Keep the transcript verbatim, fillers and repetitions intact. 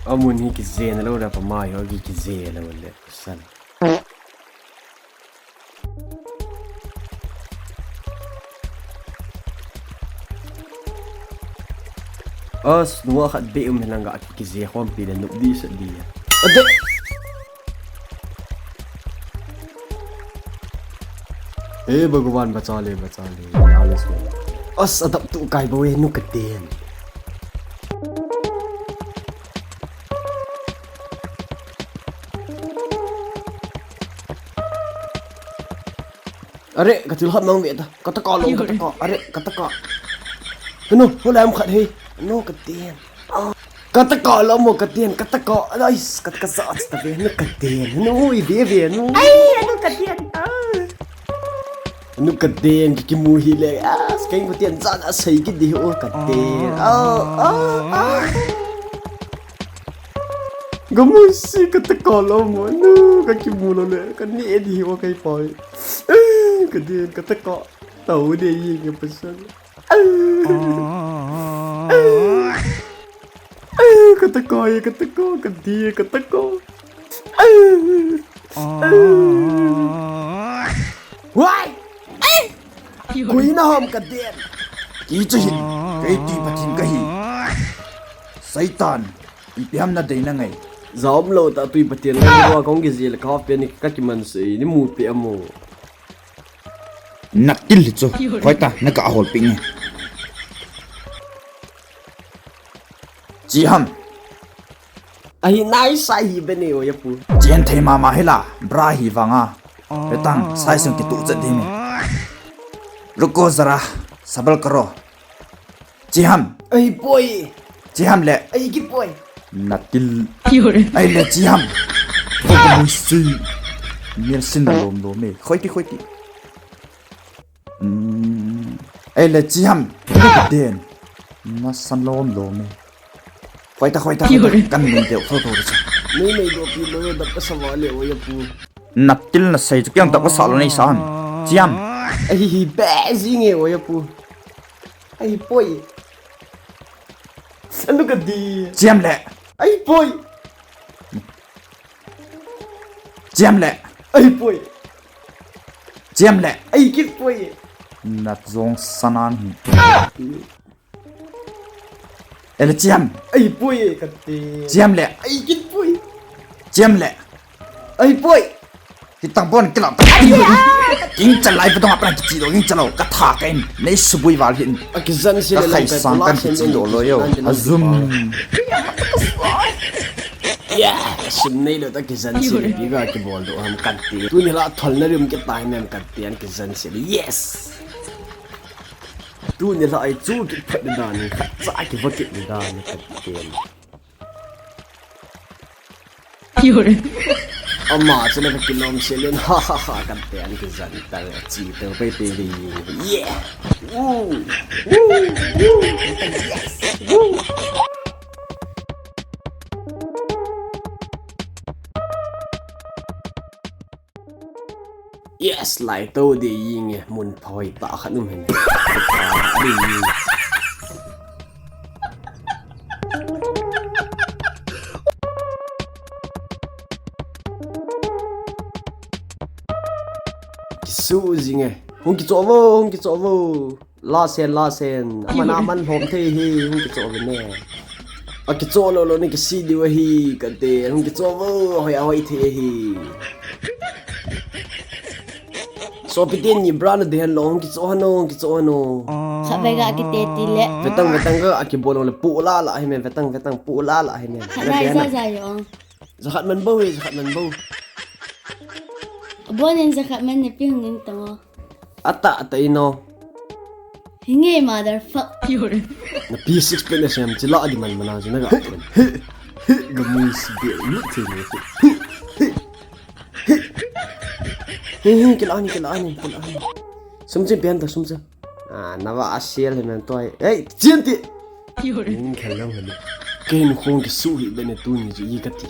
Amun hi kijena lou da pa mai ho ki kije lou le. Sal. As, nua khat be um hilang ga kije khom pi le nup di sa di. Ade. He Bhagwan, bacha le, bacha le. As, adap tu kai bo e, nu ka den. Are, ka thil khat mang ve ta. Ka taka lo, ka taka. Are, ka taka. Heno, ho lam khat he. No, ka den. Ah. Ka taka lo mo, ka den, ka taka. Ais, ka, ka sa at ta ve, no, ka den. No, i ve ve, no. Ai, ano ka den. Ah. Ano ka den, ki, kimu hi le. Ah, ka ing ko den, za, za, sai ki di ho, ka den. Ah, ah, ah. Gamusi ka taka lo mo, no, ka kimu lo le, ka ne di ho kai pai. Eh, ka den, ka taka. Tau de yi ka pasan. Eh, ka taka, eh, ka taka, ka di, ka taka. Eh, eh. Wai! Koi na hom ka den. Ki chu hin, kei tui pathin ka hi. Satan, ipi ham na dei na ngai. Za um lo ta tui pathin lo wa kong ki zil ka pe ni ka kiman sei ni mu pe amo. Na til hi chu. Khoi ta, na ka hol ping ni. Chi ham. Ahi nai sai hi be ni o ya pu. Chen thei mama hi la, bra hi vanga. Vetang, sai sung ki tu chat di mi. Ruko zara, sabal karo. Chi ham. Ai poi. Chi ham le. Ai ki poi. Na til. Ai le chi ham. Ko ko mui si. Mir sin na lom lom e. Khoi ti, khoi ti. Hmm. Ai le chi ham. Den. Na san lom lom e. Khoi ta, khoi ta, khoi ta. Kan lum deu, khoi, khoi ta. Nei nei do pi lo yo da pa sa va le o ya pu. Na til na sei chu kiang ta ko sa lo nei sa ham. Chi ham. Ahi hi be zi nge o ya pu. Ai poi. Anu ka di. Chi ham le. Ai poi. Chi ham le. Ai poi. Chi ham le. Ai ki poi. Na zong sanan hi. Ele chi ham. Ai poi ka te. Chi ham le. Ai ki poi. Chi ham le. Ai poi. Hi tang bon kila. King chalai pa dong apna kichi do, king chalo. Ka tha ka in. Nei subui val hin. A kizan si le lang kai sang pula kan sen kichi do lo yo. A zum. Yeah, sim nei lo ta kizan si le biga ki bol do ham kan te. Tuni la thol na rim ki tai nem kan te an kizan si le. Yes. Tuni la ai chu ki phat dan ni khat cha ki va ki dan ni kan te. Ama chu le ka kilom se len, ha, ha, ha, kan te an kizan ta le, chi te pe pe ri. Yeah. Woo. Woo. Woo. Yes. Woo. Yes, lai to de ying e, mun phoi ta khat um hen. Kisu jing e. Hung kicho vo, hung kicho vo. La sen, la sen. Aman, aman lhom thei hi, hung kicho ve ne. A kicho lo lo ni kisi diu ahi, kan te, hung kicho vo, hoi a hoi thei hi. Sopi ten ni bra na de hen lo, hung kicho hano, hung kicho hano. Khat ve ga kite ti le. Vetang, vetang ga, a kibol lo le, pu la la hi men, vetang, vetang, pu la la hi men. Khat ve ga za za yo. Zakhat man bo hi, zakhat man bo. Abonin zakhat man ne pi hung in tong o. Ata, ata ino. Hinge motherfuck. Na P six pen na sem chila di man mana jina ga pen. Ga mui si be lu te ne. He he kila ni kila ni kila ni. Sum che pen ta sum che. Ah, na va asial he men toi. Hey, chin ti. Ning khalam hale. Ken khong kisu hi be ne tuni ji ka ti.